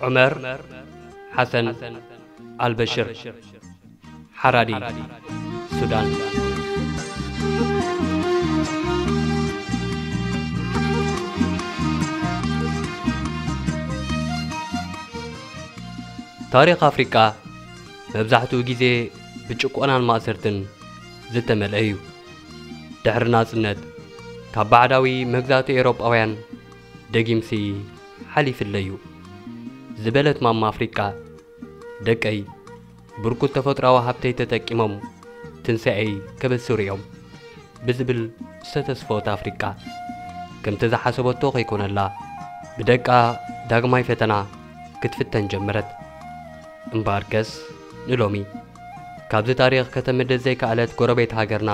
ዑመር ሓሰን ኣልበሽር፣ ሓራዲ ሱዳን። ታሪኽ ኣፍሪቃ መብዛሕትኡ ግዜ ብጭቆናን ማእሰርትን ዝተመልአ እዩ። ድሕሪ ናጽነት ካብ ባዕዳዊ መግዛእቲ ኤውሮጳውያን ደጊምሲ ሓሊፍለዩ። ዝበለት ማማ ኣፍሪቃ፣ ደቀይ ብርኩት ተፈጥሮኣዊ ሃብተይ ተጠቂሞም ትንሳኤይ ከበስሩ እዮም ብዝብል ዝተተስፈወት ኣፍሪቃ፣ ከምቲ ዝሓሰበቶ ከይኮነላ ብደቃ ዳግማይ ፈተና ክትፍተን ጀመረት። እምበኣርከስ ንሎሚ ካብዚ ታሪኽ ከተምድር ዘይከኣለት ጎረቤት ሃገርና፣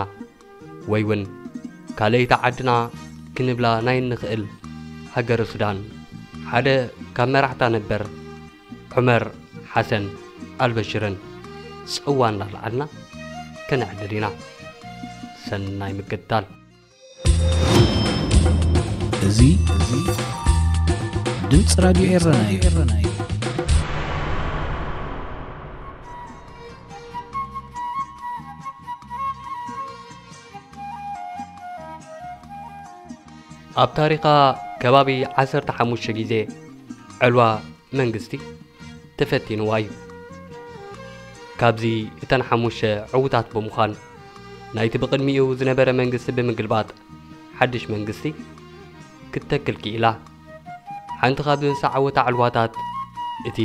ወይ እውን ካልኣይቲ ዓድና ክንብላ ናይ እንኽእል ሃገረ ሱዳን፣ ሓደ ካብ መራሕታ ነበር ዑመር ሓሰን ኣልበሽርን ጽዋ እናለዓልና ከነዕልል ኢና። ሰናይ ምክትታል። እዚ ድምፂ ራዲዮ ኤረና እዩ። ኣብ ታሪኻ ከባቢ ዓሰርተ ሓሙሽተ ግዜ ዕልዋ መንግስቲ ተፈቲንዋ እዩ። ካብዚ እተን ሓሙሽተ ዕዉታት ብምዃን ናይቲ ብቕድሚኡ ዝነበረ መንግስቲ ብምግልባጥ ሓድሽ መንግስቲ ክትተክል ክኢላ። ሓንቲ ካብዘን ዝሰዓወታ ዕልዋታት እቲ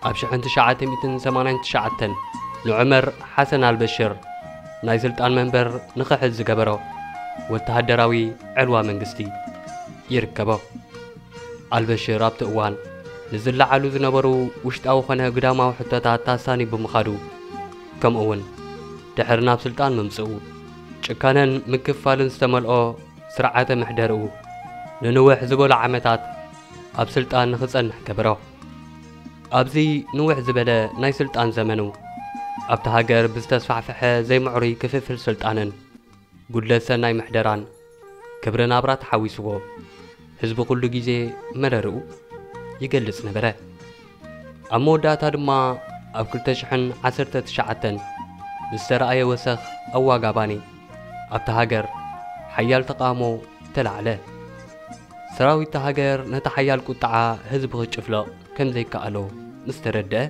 ኣብ ሽሕን ትሽዓተ ሚእትን ሰማንያን ትሽዓተን ንዑመር ሓሰን ኣልበሽር ናይ ስልጣን መንበር ንኽሕዝ ዝገበሮ ወተሃደራዊ ዕልዋ መንግስቲ ይርከቦ። ኣልበሽር ኣብቲ እዋን ንዝለዓሉ ዝነበሩ ውሽጣዊ ኾነ ግዳማዊ ሕቶታት ታሳኒ ብምኻዱ፣ ከምኡ እውን ድሕሪ ናብ ስልጣን ምምጽኡ ጭካነን ምክፋልን ዝተመልኦ ስርዓተ ምሕደርኡ ንንውሕ ዝበሉ ዓመታት ኣብ ስልጣን ንኽጸንሕ ገበሮ። ኣብዚ ንውሕ ዝበለ ናይ ስልጣን ዘመኑ ኣብቲ ሃገር ብዝተስፋሕፍሐ ዘይምዕሩይ ክፍፍል ስልጣንን ጉድለት ሰናይ ምሕደራን ክብሪ ናብራ ተሓዊስዎ ህዝቢ ኩሉ ግዜ መረርኡ ይገልጽ ነበረ። ኣብ መወዳእታ ድማ ኣብ ክልተ ሽሕን ዓሰርተ ትሽዓተን ዝተረኣየ ወሰኽ ኣዋጋባኒ ኣብታ ሃገር ሓያል ተቓውሞ ተላዕለ። ሰራዊት እታ ሃገር ነቲ ሓያል ቁጥዓ ህዝቢ ክጭፍለቕ ከም ዘይከኣሎ ምስ ተረድአ፣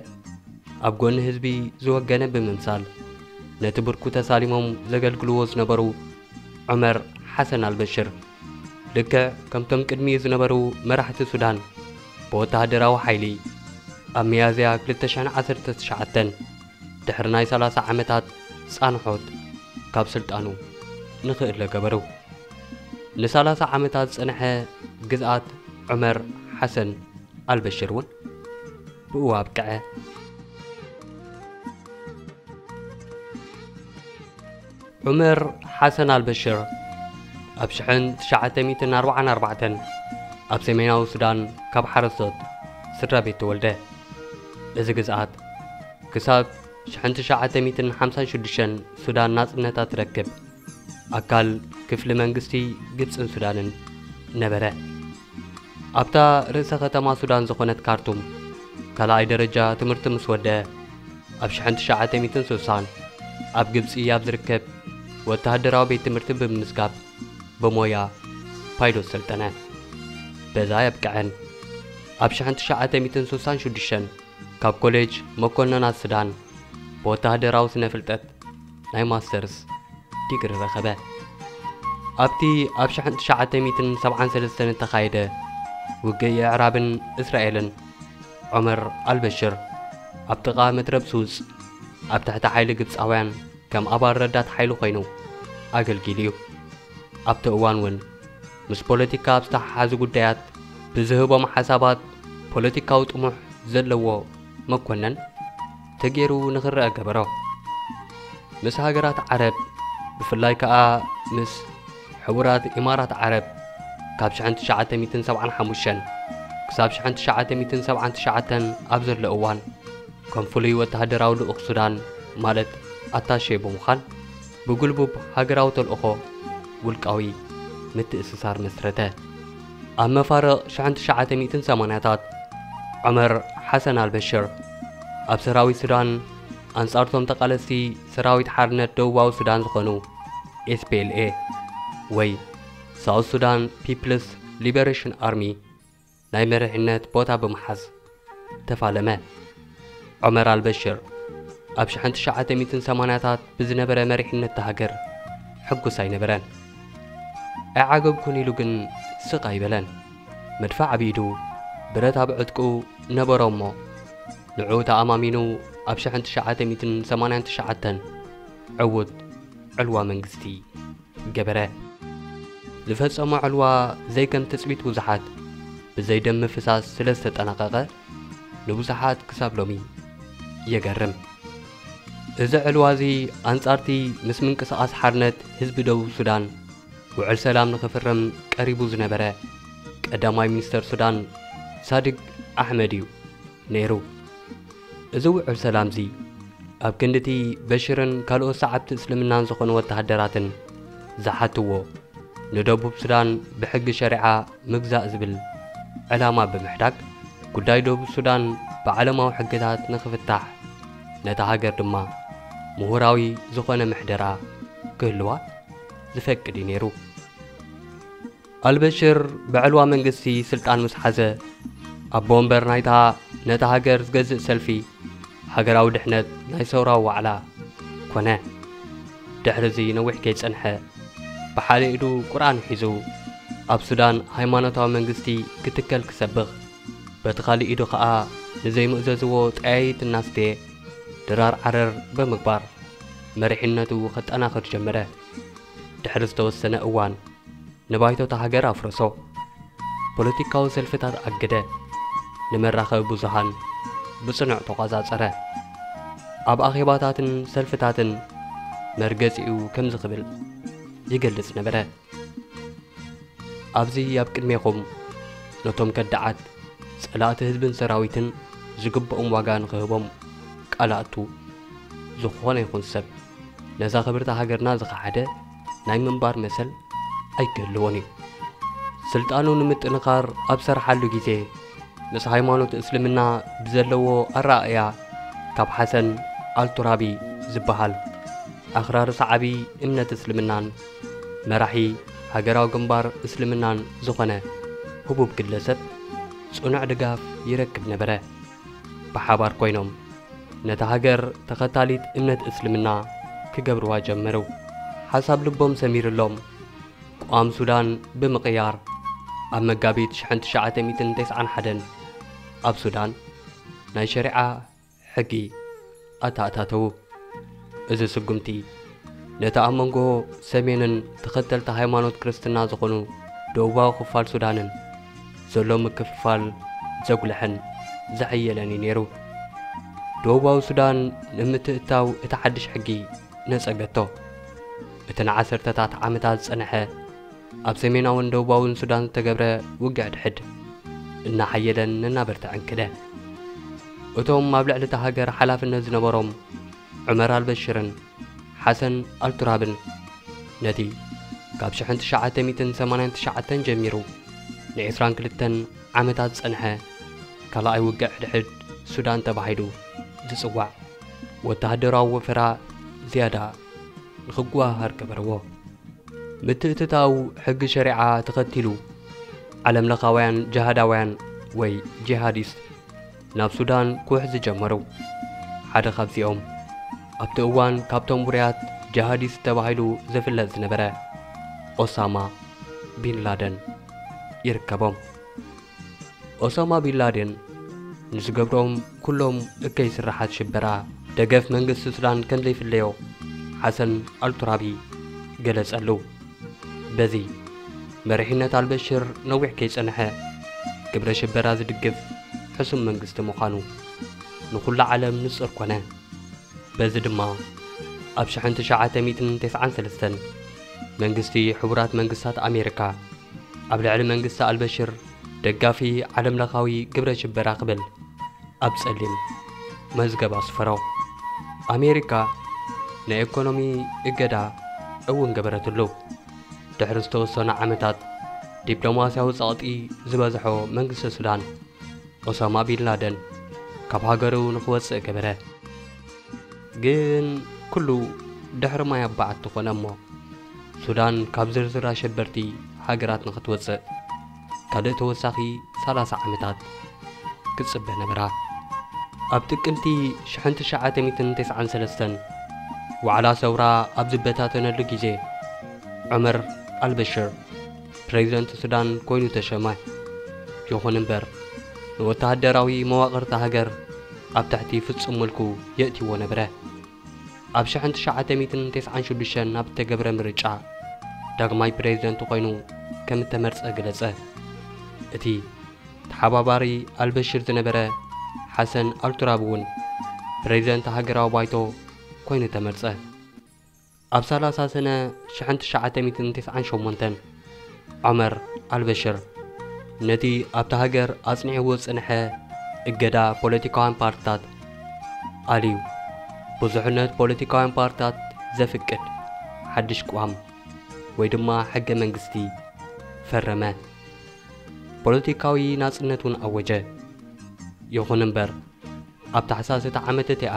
ኣብ ጎኒ ህዝቢ ዝወገነ ብምምሳል፣ ነቲ ብርኩ ተሳሊሞም ዘገልግልዎ ዝነበሩ ዑመር ሓሰን ኣልበሽር፣ ልክዕ ከምቶም ቅድሚኡ ዝነበሩ መራሕቲ ሱዳን፣ ብወተሃደራዊ ሓይሊ ኣብ ሚያዝያ ክልተ ሽሕን ዓሰርተ ትሽዓተን ድሕሪ ናይ ሰላሳ ዓመታት ጻንሖት ካብ ስልጣኑ ንኽእለ ገበሩ። ንሰላሳ ዓመታት ዝጸንሐ ግዝኣት ዑመር ሓሰን ኣልበሽር እውን ብኡ ኣብቅዐ። ዑመር ሓሰን ኣልበሽር ኣብ ሽሕን ትሽዓተ ሚእትን ኣርባዓን ኣርባዕተን ኣብ ሰሜናዊ ሱዳን ካብ ሓረስቶት ስድራ ቤት ተወልደ። እዚ ግዝኣት ክሳብ ሽሕን ትሽዓተ ሚእትን ሓምሳን ሽዱሽተን ሱዳን ናጽነታ ትረክብ ኣካል ክፍሊ መንግስቲ ግብጽን ሱዳንን ነበረ። ኣብታ ርእሰ ከተማ ሱዳን ዝኾነት ካርቱም ካልኣይ ደረጃ ትምህርቲ ምስ ወደ፣ ኣብ ሽሕን ትሽዓተ ሚእትን ስሳን ኣብ ግብጺ ኣብ ዝርከብ ወተሃደራዊ ቤት ትምህርቲ ብምምዝጋብ ብሞያ ፓይሎት ሰልጠነ። በዛ ኣየብቅዐን። ኣብ ሽሕን ትሽዓተ ሚእትን ስሳን ሽዱሽተን ካብ ኮሌጅ መኮነናት ሱዳን ብወተሃደራዊ ስነ ፍልጠት ናይ ማስተርስ ዲግሪ ረኸበ። ኣብቲ ኣብ ሽሕን ትሽዓተ ሚእትን ሰብዓን ሰለስተን እተኻየደ ውግእ የዕራብን እስራኤልን፣ ዑመር ኣልበሽር ኣብ ጥቓ መትረብ ሱዝ ኣብ ትሕቲ ሓይሊ ግብጻውያን ከም ኣባል ረዳት ሓይሊ ኮይኑ ኣገልጊሉ እዩ። ኣብቲ እዋን እውን ምስ ፖለቲካ ኣብ ዝተሓሓዙ ጉዳያት ብዝህቦም ሓሳባት ፖለቲካዊ ጥሙሕ ዘለዎ መኮነን ተገይሩ ንኽረአ ገበሮ። ምስ ሃገራት ዓረብ፣ ብፍላይ ከኣ ምስ ሕቡራት ኢማራት ዓረብ፣ ካብ ሽሕን ትሽዓተ ሚእትን ሰብዓን ሓሙሽተን ክሳብ ሽሕን ትሽዓተ ሚእትን ሰብዓን ትሽዓተን ኣብ ዘሎ እዋን፣ ከም ፍሉይ ወተሃደራዊ ልኡኽ ሱዳን፣ ማለት ኣታሼ ብምዃን፣ ብጉልቡብ ሃገራዊ ተልእኾ ውልቃዊ ምትእስሳር መስረተ። ኣብ መፋርቕ ሽሕን ትሽዓተ ሚእትን ሰማንያታት፣ ዑመር ሓሰን ኣልበሽር ኣብ ሰራዊት ሱዳን ኣንጻርቶም ተቓለስቲ ሰራዊት ሓርነት ደቡባዊ ሱዳን ዝኾኑ ኤስ ፒ ኤል ኤ ወይ ሳውት ሱዳን ፒፕልስ ሊበሬሽን ኣርሚ ናይ መሪሕነት ቦታ ብምሓዝ ተፋለመ። ዑመር ኣልበሽር ኣብ ሽሕን ትሽዓተ ሚእትን ሰማንያታት ብዝነበረ መሪሕነት እታ ሃገር ሕጉስ ኣይነበረን። ኣይዓገብኩን ኢሉ ግን ስቕ ኣይበለን። መድፋዕ ኣብ ኢዱ፣ ብረት ኣብ ዕጥቁ ነበሮ እሞ፣ ንዕኡ ተኣማሚኑ ኣብ ሽሕን ትሽዓተ ሚእትን ሰማንያን ትሽዓተን ዕዉት ዕልዋ መንግስቲ ገበረ። ዝፈጸሞ ዕልዋ ዘይከም ትጽቢት ብዙሓት ብዘይ ደም ምፍሳስ ስለ ዝተጠናቐቐ፣ ንብዙሓት ክሳብ ሎሚ የገርም። እዚ ዕልዋ እዚ ኣንጻርቲ ምስ ምንቅስቓስ ሓርነት ህዝቢ ደቡብ ሱዳን ውዕል ሰላም ንኽፍርም ቀሪቡ ዝነበረ ቀዳማይ ሚኒስተር ሱዳን ሳድግ ኣሕመድ እዩ ነይሩ። እዚ ውዕል ሰላም እዚ ኣብ ክንዲ እቲ በሽርን ካልኦት ሰዓብቲ እስልምናን ዝኾኑ ወተሃደራትን ዝሓትዎ ንደቡብ ሱዳን ብሕጊ ሸሪዓ ምግዛእ ዝብል ዕላማ ብምሕዳግ፣ ጉዳይ ደቡብ ሱዳን ብዓለማዊ ሕግታት ንኽፍታሕ፣ ነታ ሃገር ድማ ምሁራዊ ዝኾነ ምሕደራ ክህልዋ ዝፈቅድ እዩ ነይሩ። ኣልበሽር ብዕልዋ መንግስቲ ስልጣን ምስ ሓዘ፣ ኣቦ ወንበር ናይታ ነታ ሃገር ዝገዝእ ሰልፊ ሃገራዊ ድሕነት ናይ ሰውራዊ ዋዕላ ኮነ። ድሕሪ እዚ ነዊሕ ከይጸንሐ፣ ብሓደ ኢዱ ቁርኣን ሒዙ ኣብ ሱዳን ሃይማኖታዊ መንግስቲ ክትከል ክሰብኽ፣ በቲ ካልእ ኢዱ ኸኣ ንዘይምእዘዝዎ ጠያይት እናስተየ ድራር ዓረር ብምግባር መሪሕነቱ ከጠናኽር ጀመረ። ድሕሪ ዝተወሰነ እዋን ንባይቶ እታ ሃገር ኣፍረሶ። ፖለቲካዊ ሰልፍታት ኣገደ። ንመራኸቢ ብዙሃን ብጽኑዕ ተቖጻጸረ። ኣብ ኣኼባታትን ሰልፍታትን መርገጺኡ ከምዚ ክብል ይገልጽ ነበረ። ኣብዚ ኣብ ቅድሜኹም ነቶም ከዳዓት ጸላእቲ ህዝብን ሰራዊትን ዝግብኦም ዋጋ ንኽህቦም ቃል ኣእቱ። ዝኾነ ይኹን ሰብ ነዛ ክብርቲ ሃገርና ዝኸሓደ ናይ ምንባር መሰል ኣይክህልዎን እዩ። ስልጣኑ ንምጥንኻር ኣብ ሰርሓሉ ግዜ ምስ ሃይማኖት እስልምና ብዘለዎ ኣረኣእያ ካብ ሓሰን ኣልቱራቢ ዝበሃል ኣኽራሪ ሰዓቢ እምነት እስልምናን መራሒ ሃገራዊ ግንባር እስልምናን ዝኾነ ህቡብ ግለሰብ ጽኑዕ ድጋፍ ይረክብ ነበረ። ብሓባር ኮይኖም ነታ ሃገር ተኸታሊት እምነት እስልምና ክገብርዋ ጀመሩ። ሓሳብ ልቦም ሰሚርሎም፣ ቅዋም ሱዳን ብምቕያር፣ ኣብ መጋቢት ሽሕን ትሽዓተ ሚእትን ተስዓን ሓደን ኣብ ሱዳን ናይ ሸሪዓ ሕጊ ኣተኣታተዉ። እዚ ስጉምቲ ነቲ ኣብ መንጎ ሰሜንን ተኸተልቲ ሃይማኖት ክርስትና ዝኾኑ ደቡባዊ ክፋል ሱዳንን ዘሎ ምክፍፋል ዘጉልሐን ዘሐየለን እዩ ነይሩ። ደቡባዊ ሱዳን ንምትእትታው እቲ ሓድሽ ሕጊ ነጸገቶ። እቲ ንዓሰርተታት ዓመታት ዝጸንሐ ኣብ ሰሜናውን ደቡባውን ሱዳን ዝተገብረ ውግእ ድሕድ እናሓየለን እናበርትዐን ከደ። እቶም ኣብ ልዕሊ እታ ሃገር ሓላፍነት ዝነበሮም ዑመር ኣልበሽርን ሓሰን ኣልቱራብን ነቲ ካብ ሽሕን ትሽዓተ ሚእትን ሰማንያን ትሽዓተን ጀሚሩ ንዕስራን ክልተን ዓመታት ዝጸንሐ ካልኣይ ውግእ ሕድሕድ ሱዳን ተባሂሉ ዝጽዋዕ ወተሃደራዊ ወፈራ ዝያዳ ንኽጓሃር ገበርዎ። ምትእትታው ሕጊ ሸሪዓ ተኸቲሉ፣ ዓለምለኻውያን ጅሃዳውያን ወይ ጂሃዲስት ናብ ሱዳን ክውሕዙ ጀመሩ። ሓደ ካብዚኦም ኣብቲ እዋን ካብቶም ውሩያት ጂሃዲስት ተባሂሉ ዝፍለጥ ዝነበረ ኦሳማ ቢን ላደን ይርከቦም። ኦሳማ ቢን ላደን ንዝገብሮም ኩሎም እከይ ስርሓት ሽበራ ደገፍ መንግስቲ ሱዳን ከም ዘይፍለዮ ሓሰን ኣልቱራቢ ገለጸሉ። በዚ መሪሕነት ኣልበሽር ነዊሕ ከይጸንሐ ግብረ ሽበራ ዝድግፍ ሕሱም መንግስቲ ምዃኑ ንኹሉ ዓለም ንጹር ኮነ። በዚ ድማ ኣብ ሽሕን ትሽዓተ ሚእትን ተስዓን ሰለስተን መንግስቲ ሕቡራት መንግስታት ኣሜሪካ ኣብ ልዕሊ መንግስቲ ኣልበሽር ደጋፊ ዓለምለኻዊ ግብረ ሽበራ ክብል ኣብ ጸሊም መዝገብ ኣስፈሮ። ኣሜሪካ ናይ ኢኮኖሚ እገዳ እውን ገበረትሉ። ድሕሪ ዝተወሰኑ ዓመታት ዲፕሎማስያዊ ጸቕጢ ዝበዝሖ መንግስቲ ሱዳን ኦሳማ ቢን ላደን ካብ ሃገሩ ንኽወጽእ ገበረ። ግን ኩሉ ድሕሪ ማይ ኣባዓት ተኾነ እሞ፣ ሱዳን ካብ ዝርዝር ኣሸበርቲ ሃገራት ንኽትወጽእ ካልእ ተወሳኺ ሰላሳ ዓመታት ክትጽበ ነበራ። ኣብ ጥቅምቲ ሽሕን ትሽዓተ ሚእትን ተስዓን ሰለስተን ዋዕላ ሰውራ ኣብ ዝበታተነሉ ግዜ፣ ዑመር ኣልበሽር ፕሬዝደንት ሱዳን ኮይኑ ተሸመ። ይኹን እምበር፣ ንወተሃደራዊ መዋቕር እታ ሃገር ኣብ ትሕቲ ፍጹም ምልኩ የእትይዎ ነበረ። ኣብ ሽሕን ትሽዓተ ሚእትን ተስዓን ሽዱሽተን ኣብ እተገብረ ምርጫ፣ ዳግማይ ፕሬዝደንት ኮይኑ ከም እተመርጸ ገለጸ። እቲ ተሓባባሪ ኣልበሽር ዝነበረ ሓሰን ኣልቱራብ እውን ፕሬዝደንት ሃገራዊ ባይቶ ኮይኑ ተመርጸ። ኣብ ሰላሳ ሰነ ሽሕን ትሽዓተ ሚእትን ተስዓን ሸሞንተን፣ ዑመር ኣልበሽር ነቲ ኣብታ ሃገር ኣጽኒዕዎ ዝጸንሐ እገዳ ፖለቲካውያን ፓርትታት ኣልዩ፣ ብዙሕነት ፖለቲካውያን ፓርትታት ዘፍቅድ ሓድሽ ቅዋም ወይ ድማ ሕገ መንግስቲ ፈረመ። ፖለቲካዊ ናጽነት እውን ኣወጀ። ይኹን እምበር፣ ኣብ ታሕሳስ እታ ዓመት እቲኣ፣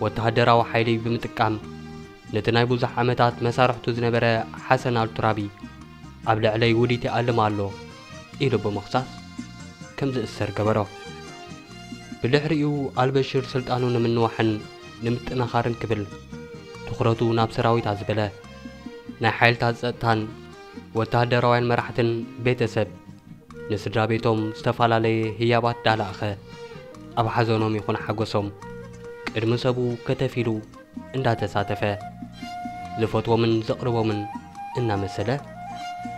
ወተሃደራዊ ሓይሊ ብምጥቃም፣ ነቲ ናይ ብዙሕ ዓመታት መሳርሕቱ ዝነበረ ሓሰን ኣልቱራቢ፣ ኣብ ልዕለይ ውዲት ይኣልም ኣሎ ኢሉ ብምኽሳስ፣ ከም ዝእሰር ገበሮ። ብድሕሪኡ፣ ኣልበሽር ስልጣኑ ንምንዋሕን ንምጥንኻርን ክብል፣ ትኹረቱ ናብ ሰራዊት ኣዝበለ። ናይ ሓይልታት ጸጥታን ወተሃደራውያን መራሕትን ቤተሰብ ንስድራ ቤቶም ዝተፈላለየ ህያባት ዳለኣኸ፣ ኣብ ሓዘኖም ይኹን ሓጎሶም ቅድሚ ሰቡ ከተፍ ኢሉ እንዳተሳተፈ፣ ዝፈትዎምን ዘቕርቦምን እናመሰለ፣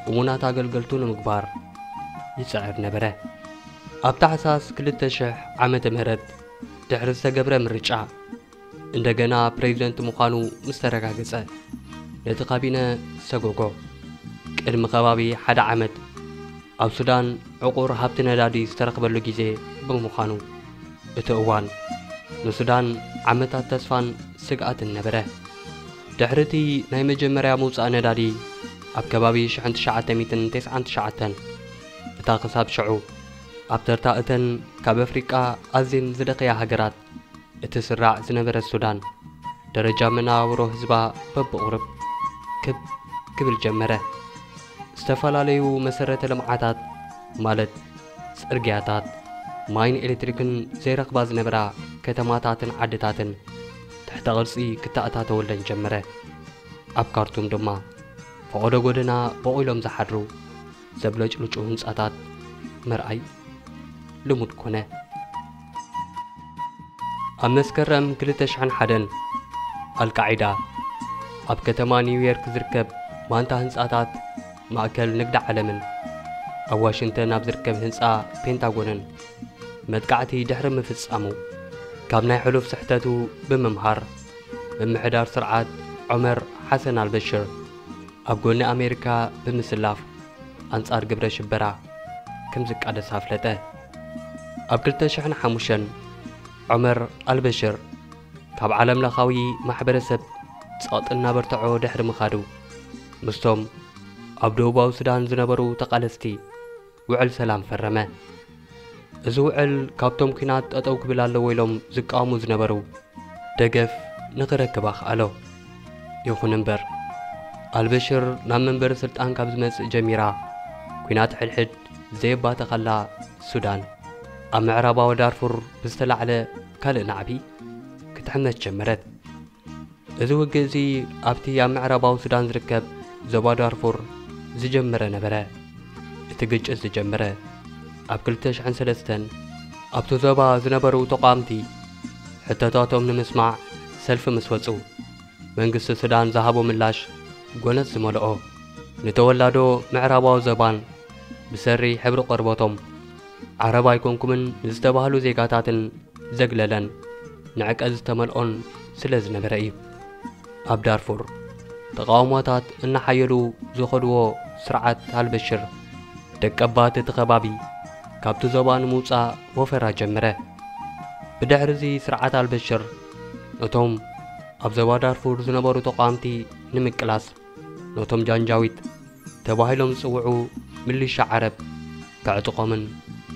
እሙናት ኣገልገልቱ ንምግባር ይጽዕር ነበረ። ኣብ ታሕሳስ ክልተ ሽሕ ዓመተ ምህረት ድሕሪ ዝተገብረ ምርጫ፣ እንደገና ፕሬዝደንት ምዃኑ ምስ ተረጋገጸ፣ ነቲ ካቢነ ሰጎጎ። ቅድሚ ከባቢ ሓደ ዓመት ኣብ ሱዳን ዕቑር ሃብቲ ነዳዲ ዝተረኽበሉ ግዜ ብምዃኑ፣ እቲ እዋን ንሱዳን ዓመታት ተስፋን ስግኣትን ነበረ። ድሕሪ እቲ ናይ መጀመርያ ምውጻእ ነዳዲ ኣብ ከባቢ ሽሕን ትሽዓተ ሚእትን ተስዓን ትሽዓተን፣ እታ ክሳብ ሽዑ ኣብ ተርታ እተን ካብ ኣፍሪቃ ኣዝየን ዝደኸያ ሃገራት እትስራዕ ዝነበረት ሱዳን፣ ደረጃ መነባብሮ ህዝባ በብቑሩብ ክብ ክብል ጀመረ። ዝተፈላለዩ መሰረተ ልምዓታት፣ ማለት ጽርግያታት፣ ማይን ኤሌክትሪክን ዘይረኽባ ዝነበራ ከተማታትን ዓድታትን ትሕተ ቅርጺ ክተኣታተወለን ጀመረ። ኣብ ካርቱም ድማ ፈቐዶ ጎደና በቑሎም ዝሓድሩ ዘብለጭልጩ ህንጻታት ምርኣይ ልሙድ ኮነ። ኣብ መስከረም ክልተ ሽሕን ሓደን፣ ኣልቃዒዳ ኣብ ከተማ ኒውዮርክ ዝርከብ ማንታ ህንጻታት ማእከል ንግዲ ዓለምን ኣብ ዋሽንግተን ኣብ ዝርከብ ህንጻ ፔንታጎንን መጥቃዕቲ ድሕሪ ምፍጻሙ፣ ካብ ናይ ሕሉፍ ስሕተቱ ብምምሃር፣ ምምሕዳር ስርዓት ዑመር ሓሰን ኣልበሽር ኣብ ጎኒ ኣሜሪካ ብምስላፍ፣ ኣንጻር ግብረ ሽበራ ከም ዝቃለስ ኣፍለጠ። ኣብ ክልተ ሽሕን ሓሙሽተን፣ ዑመር ኣልበሽር ካብ ዓለምለኻዊ ማሕበረሰብ ጸቕጢ እናበርትዖ ድሕሪ ምኻዱ፣ ምስቶም ኣብ ደቡባዊ ሱዳን ዝነበሩ ተቓለስቲ ውዕል ሰላም ፈረመ። እዚ ውዕል ካብቶም ኲናት ጠጠው ክብል ኣለዎ ኢሎም ዝቃወሙ ዝነበሩ ደገፍ ንኽረክብ ኣኽኣሎ። ይኹን እምበር፣ ኣልበሽር ናብ መንበሪ ስልጣን ካብ ዝመጽእ ጀሚራ፣ ኲናት ሕድሕድ ዘየባተኸላ ሱዳን፣ ኣብ ምዕራባዊ ዳርፉር ብዝተላዕለ ካልእ ናዕቢ ክትሕመስ ጀመረት። እዚ ውግእ እዚ ኣብቲ ኣብ ምዕራባዊ ሱዳን ዝርከብ ዞባ ዳርፉር ዝጀመረ ነበረ። እቲ ግጭት ዝጀመረ ኣብ ክልተ ሽሕን ሰለስተን፣ ኣብቲ ዞባ ዝነበሩ ተቓወምቲ ሕቶታቶም ንምስማዕ ሰልፊ ምስ ወጹ፣ መንግስቲ ሱዳን ዝሃቦ ምላሽ ጎነጽ ዝመልኦ፣ ንተወላዶ ምዕራባዊ ዞባን ብሰሪ ሕብሪ ቆርበቶም ዓረብ ኣይኮንኩምን ንዝተባህሉ ዜጋታትን ዘግለለን ንዕቀት ዝተመልኦን ስለ ዝነበረ እዩ። ኣብ ዳርፉር ተቓውሞታት እናሓየሉ ዝኸድዎ ስርዓት ኣልበሽር፣ ደቀባት እቲ ከባቢ ካብቲ ዞባ ንምውጻእ ወፈራ ጀመረ። ብድሕሪ እዚ ስርዓት ኣልበሽር ነቶም ኣብ ዞባ ዳርፉር ዝነበሩ ተቓወምቲ ንምቅላስ፣ ነቶም ጃንጃዊት ተባሂሎም ዝጽውዑ ምሊሻ ዓረብ ከዕጥቖምን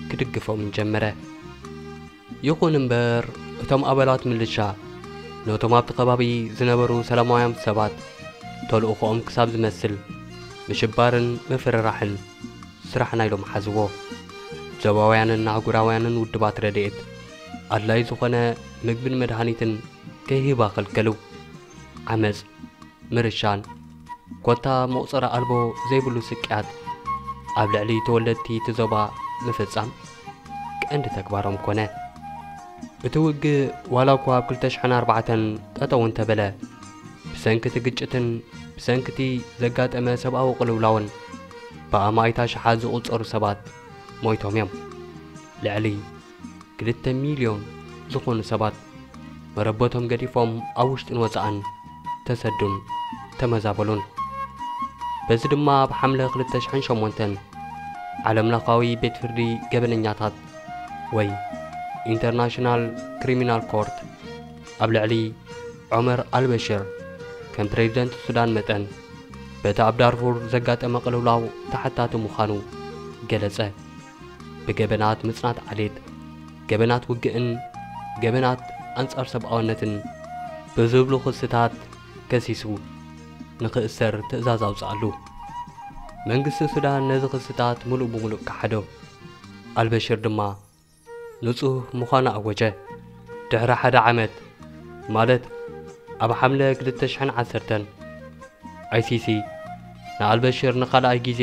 ክድግፎምን ጀመረ። ይኹን እምበር፣ እቶም ኣባላት ምልሻ ነቶም ኣብቲ ከባቢ ዝነበሩ ሰላማውያን ሰባት ተልእኾኦም ክሳብ ዝመስል ምሽባርን ምፍርራሕን ስራሕና ኢሎም ሓዝዎ። ዞባውያንን ኣህጉራውያንን ውድባት ረድኤት ኣድላዪ ዝኾነ ምግብን መድሃኒትን ከይህባ ከልከሉ። ዓመጽ፣ ምርሻን ኮታ መቑጸሪ ኣልቦ ዘይብሉ ስቅያት ኣብ ልዕሊ ተወለድቲ እቲ ዞባ ምፍጻም ቀንዲ ተግባሮም ኮነ። እቲ ውግእ ዋላ እኳ ኣብ ክልተ ሽሕን ኣርባዕተን ጠጠው እንተበለ፣ ብሰንኪ እቲ ግጭትን ብሰንኪ እቲ ዘጋጠመ ሰብኣዊ ቅልውላውን ብኣማኢት ኣሽሓት ዝቑጸሩ ሰባት ሞይቶም እዮም። ልዕሊ ክልተ ሚልዮን ዝኾኑ ሰባት መረበቶም ገዲፎም ኣብ ውሽጥን ወጻእን ተሰዱን ተመዛበሉን። በዚ ድማ ኣብ ሓምለ ክልተ ሽሕን ሸሞንተን ዓለምለኻዊ ቤት ፍርዲ ገበነኛታት ወይ ኢንተርናሽናል ክሪሚናል ኮርት ኣብ ልዕሊ ዑመር ኣልበሽር ከም ፕሬዚደንት ሱዳን መጠን በቲ ኣብ ዳርፉር ዘጋጠመ ቅልውላው ተሓታቲ ምዃኑ ገለጸ። ብገበናት ምጽናት ዓሌት፣ ገበናት ውግእን ገበናት ኣንጻር ሰብኣውነትን ብዝብሉ ክስታት ከሲሱ ንኽእሰር ትእዛዝ ኣውጽኣሉ። መንግስቲ ሱዳን ነዚ ክስታት ምሉእ ብምሉእ ከሓዶ። ኣልበሽር ድማ ንጹህ ምዃኑ ኣወጀ። ድሕሪ ሓደ ዓመት፣ ማለት ኣብ ሓምለ ክልተ ሽሕን ዓሰርተን፣ ኣይሲሲ ንኣልበሽር ንኻልኣይ ግዜ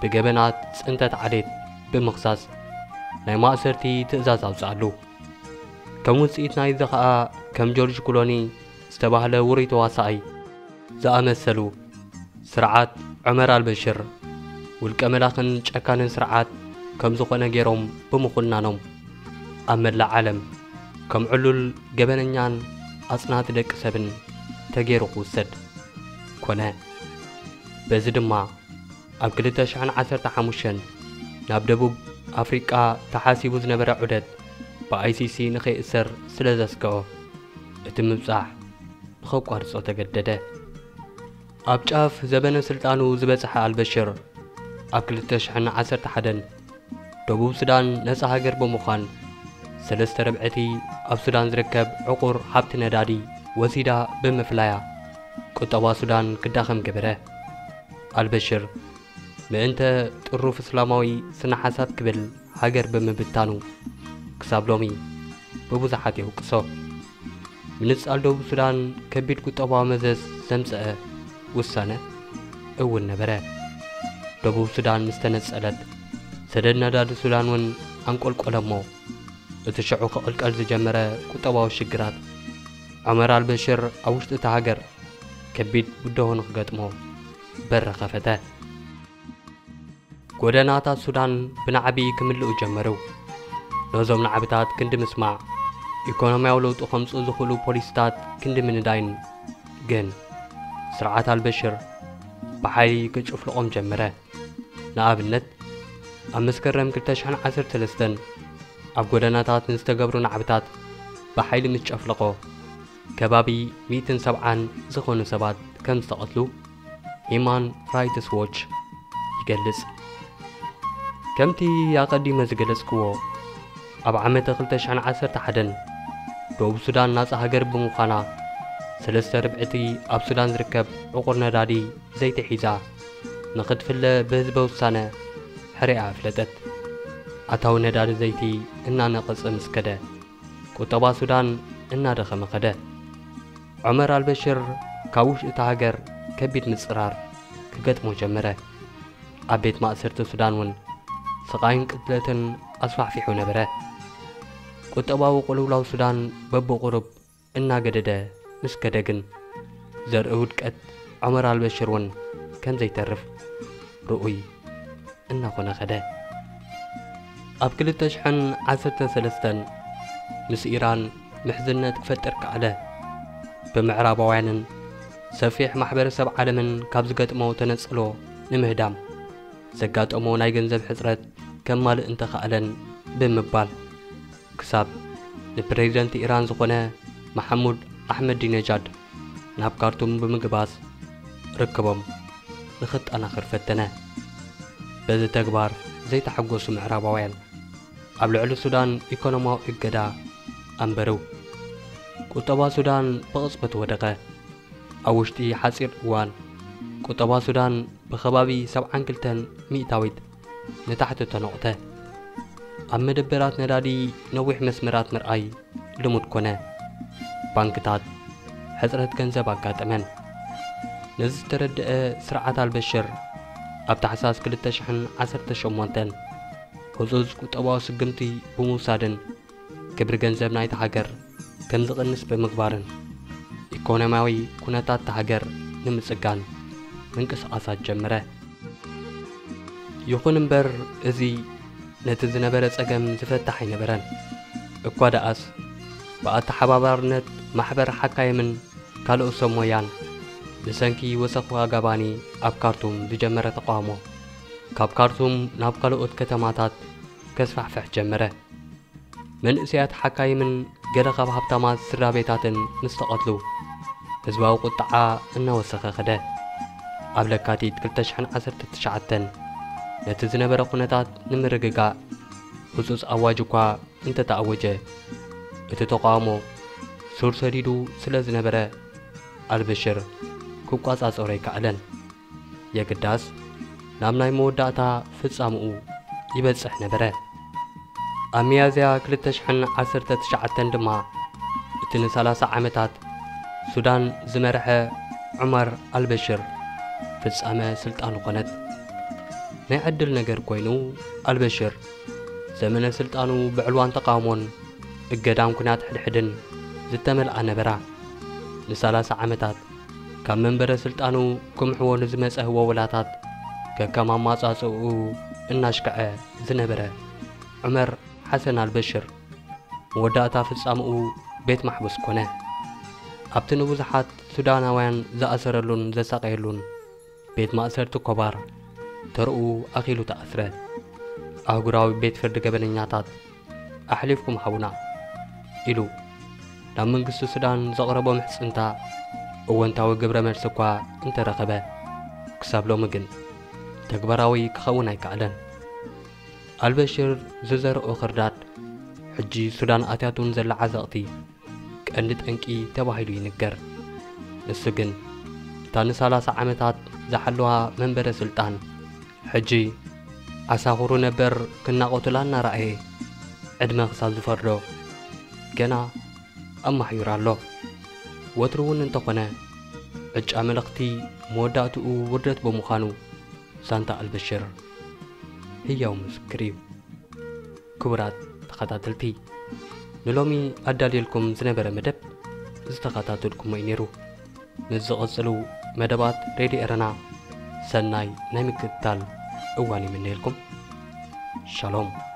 ብገበናት ጽንተት ዓሌት ብምኽሳስ ናይ ማእሰርቲ ትእዛዝ ኣውጽኣሉ። ከም ውጽኢት ናይዚ ኸኣ፣ ከም ጆርጅ ክሎኒ ዝተባህለ ውሩይ ተዋሳኣይ ዝኣመሰሉ፣ ስርዓት ዑመር ኣልበሽር ውልቀ መላኽን ጨካንን ስርዓት ከም ዝኾነ ገይሮም ብምኹናኖም፣ ኣብ መላእ ዓለም ከም ዕሉል ገበነኛን ኣጽናቲ ደቂ ሰብን ተገይሩ ክውሰድ ኮነ። በዚ ድማ ኣብ ክልተ ሽሕን ዓሰርተ ሓሙሽተን ናብ ደቡብ ኣፍሪቃ ተሓሲቡ ዝነበረ ዑደት ብኣይሲሲ ንኸይእሰር ስለ ዘስግኦ፣ እቲ ምብጻሕ ንኸቋርጾ ተገደደ። ኣብ ጫፍ ዘበነ ስልጣኑ ዝበጽሐ ኣልበሽር፣ ኣብ ክልተ ሽሕን ዓሰርተ ሓደን ደቡብ ሱዳን ነጻ ሃገር ብምዃን፣ ሰለስተ ርብዕቲ ኣብ ሱዳን ዝርከብ ዕቑር ሃብቲ ነዳዲ ወሲዳ ብምፍላያ፣ ቁጠባ ሱዳን ክዳኸም ገበረ። ኣልበሽር ምእንተ ጥሩፍ እስላማዊ ስነ ሓሳብ ክብል ሃገር ብምብታኑ፣ ክሳብ ሎሚ ብብዙሓት የውቅሶ። ምንጻል ደቡብ ሱዳን ከቢድ ቁጠባዊ መዘዝ ዘምጸአ ውሳነ እውን ነበረ። ደቡብ ሱዳን ምስ ተነጸለት፣ ሰደድ ነዳዲ ሱዳን እውን ኣንቆልቆለ እሞ፣ እቲ ሽዑ ክቕልቀል ዝጀመረ ቁጠባዊ ሽግራት፣ ዑመር ኣልበሽር ኣብ ውሽጢ እታ ሃገር ከቢድ ብድሆ ንኽገጥሞ በር ከፈተ። ጎደናታት ሱዳን ብናዕቢ ክምልኡ ጀመሩ። ነዞም ናዕብታት ክንዲ ምስማዕ፣ ኢኮኖሚያዊ ለውጢ ከምጽኡ ዝኽእሉ ፖሊሲታት ክንዲ ምንዳይን ግን፣ ስርዓት ኣልበሽር ብሓይሊ ክጭፍልቖም ጀመረ። ንኣብነት፣ ኣብ መስከረም ክልተ ሽሕን ዓሰርተ ሰለስተን ኣብ ጎደናታት ንዝተገብሩ ናዕብታት ብሓይሊ ምስ ጨፍለቖ፣ ከባቢ ሚእትን ሰብዓን ዝኾኑ ሰባት ከም ዝተቐትሉ ሂማን ራይትስ ዎች ይገልጽ። ከምቲ ኣቐዲመ ዝገለጽክዎ፣ ኣብ ዓመተ ክልተ ሽሕን ዓሰርተ ሓደን ደቡብ ሱዳን ናጻ ሃገር ብምዃና፣ ሰለስተ ርብዕቲ ኣብ ሱዳን ዝርከብ ዕቑር ነዳዲ ዘይቲ ሒዛ ንኽትፍለ ብህዝበ ውሳነ ሕሪኣ ኣፍለጠት። ኣታዊ ነዳዲ ዘይቲ እናነቐጸ ምስ ከደ፣ ቁጠባ ሱዳን እናደኸመ ከደ። ዑመር ኣልበሽር ካብ ውሽጢ እታ ሃገር ከቢድ ምጽራር ክገጥሞ ጀመረ። ኣብ ቤት ማእሰርቲ ሱዳን እውን ስቓይን ቅትለትን ኣስፋሕፊሑ ነበረ። ቁጠባዊ ቅልውላው ሱዳን በብቑሩብ እናገደደ ምስ ከደ ግን፣ ዘርኢ ውድቀት ዑመር ኣልበሽር እውን ከም ዘይተርፍ ርኡይ እናኾነ ከደ። ኣብ ክልተ ሽሕን ዓሰርተ ሰለስተን ምስ ኢራን ምሕዝነት ክፈጥር ከኣለ። ብምዕራባውያንን ሰፊሕ ማሕበረሰብ ዓለምን ካብ ዝገጥሞ ተነጽሎ ንምህዳም፣ ዘጋጠሞ ናይ ገንዘብ ሕጽረት ከማልእ እንተኸኣለን ብምባል፣ ክሳብ ንፕሬዚደንት ኢራን ዝኾነ መሓሙድ ኣሕመዲነጃድ ናብ ካርቱም ብምግባዝ ርክቦም ንኽጠናኽር ፈተነ። በዚ ተግባር ዘይተሓጎሱ ምዕራባውያን፣ ኣብ ልዕሊ ሱዳን ኢኮኖሚያዊ እገዳ ኣንበሩ። ቁጠባ ሱዳን ብቕጽበት ወደቐ። ኣብ ውሽጢ ሓጺር እዋን፣ ቁጠባ ሱዳን ብኸባቢ ሰብዓን ክልተን ሚእታዊት ንታሕቲ ተነቑተ። ኣብ መደበራት ነዳዲ ነዊሕ መስመራት ምርኣይ ልሙድ ኮነ። ባንክታት ሕጽረት ገንዘብ ኣጋጠመን። ነዚ ዝተረድአ ስርዓት ኣልበሽር፣ ኣብ ታሕሳስ ክልተ ሽሕን ዓሰርተ ሸሞንተን ህጹጽ ቁጠባዊ ስግምቲ ብምውሳድን ክብሪ ገንዘብ ናይታ ሃገር ከም ዝቕንስ ብምግባርን፣ ኢኮኖሚያዊ ኩነታት እታ ሃገር ንምጽጋን ምንቅስቓሳት ጀመረ። ይኹን እምበር፣ እዚ ነቲ ዝነበረ ጸገም ዝፈታሕ ኣይነበረን። እኳ ደኣስ፣ ብኣተሓባባርነት ማሕበር ሓካይምን ካልኦት ሰብ ሞያን፣ ብሰንኪ ወሰኽ ዋጋ ባኒ ኣብ ካርቱም ዝጀመረ ተቃውሞ፣ ካብ ካርቱም ናብ ካልኦት ከተማታት ከስፋሕፍሕ ጀመረ። መንእሰያት ሓካይምን ገለ ካብ ሃብታማት ስድራ ቤታትን ምስ ተቐትሉ፣ ህዝባዊ ቁጥዓ እናወሰኸ ኸደ። ኣብ ለካቲት ክልተ ሽሕን ዓሰርተ ትሽዓተን፣ ነቲ ዝነበረ ኩነታት ንምርግጋእ ህጹጽ ኣዋጅ እኳ እንተተኣወጀ፣ እቲ ተቃውሞ ሱር ሰዲዱ ስለ ዝነበረ፣ ኣልበሽር ክቋጻጸሮ ኣይከኣለን። የግዳስ፣ ናብ ናይ መወዳእታ ፍጻምኡ ይበጽሕ ነበረ። ኣብ ሚያዝያ ክልተ ሽሕን ዓሰርተ ትሽዓተን ድማ፣ እቲ ንሰላሳ ዓመታት ሱዳን ዝመርሐ ዑመር ኣልበሽር ፍጻመ ስልጣኑ ኾነት። ናይ ዕድል ነገር ኮይኑ፣ ኣልበሽር ዘመነ ስልጣኑ ብዕልዋን ተቃውሞን እገዳን ኩናት ሕድሕድን ዝተመልኣ ነበራ። ንሰላሳ ዓመታት ካብ መንበረ ስልጣኑ ክምሕዎ ንዝመጸ ህወውላታት ከከም ኣማጻጽኡ እናሽከዐ ዝነበረ ዑመር ሓሰን ኣልበሽር፣ መወዳእታ ፍጻምኡ ቤት ማሕቡስ ኮነ። ኣብቲ ንብዙሓት ሱዳናውያን ዝኣሰረሉን ዘሳቀየሉን ቤት ማእሰርቲ ኮባር፣ ተርኡ ኣኺሉ ተኣስረ። ኣህጉራዊ ቤት ፍርዲ ገበነኛታት ኣሕሊፍኩም ሃቡና ኢሉ ናብ መንግስቲ ሱዳን ዘቕረቦ ምሕጽንታ፣ እወንታዊ ግብረ መልሲ እኳ እንተረኸበ፣ ክሳብ ሎሚ ግን ተግባራዊ ክኸውን ኣይከኣለን። ኣልበሽር ዝዘርኦ ክርዳድ፣ ሕጂ ሱዳን ኣትያቱ ንዘላ ዓዘቕቲ ቀንዲ ጠንቂ ተባሂሉ ይንገር። ንሱ ግን፣ እታ ንሰላሳ ዓመታት ዝሓለዋ መንበረ ስልጣን፣ ሕጂ ዓሳኹሩ ነበር ክናቖቱላ እናረኣየ፣ ዕድመ ክሳብ ዝፈርዶ፣ ገና ኣማሕዩራ ኣሎ። ወትሩ እውን እንተኾነ፣ ዕጫ መለኽቲ መወዳእትኡ ውርደት ብምዃኑ፣ ዛንታ ኣልበሽር ህያው ምስክር እዩ። ክቡራት ተኸታተልቲ፣ ንሎሚ ኣዳልየልኩም ዝነበረ መደብ ዝተኸታተልኩሞ እዩ ነይሩ። ምስ ዝቕጽሉ መደባት ሬድዮ ኤረና ሰናይ ናይ ምክትታል እዋን ይምነየልኩም። ሻሎም።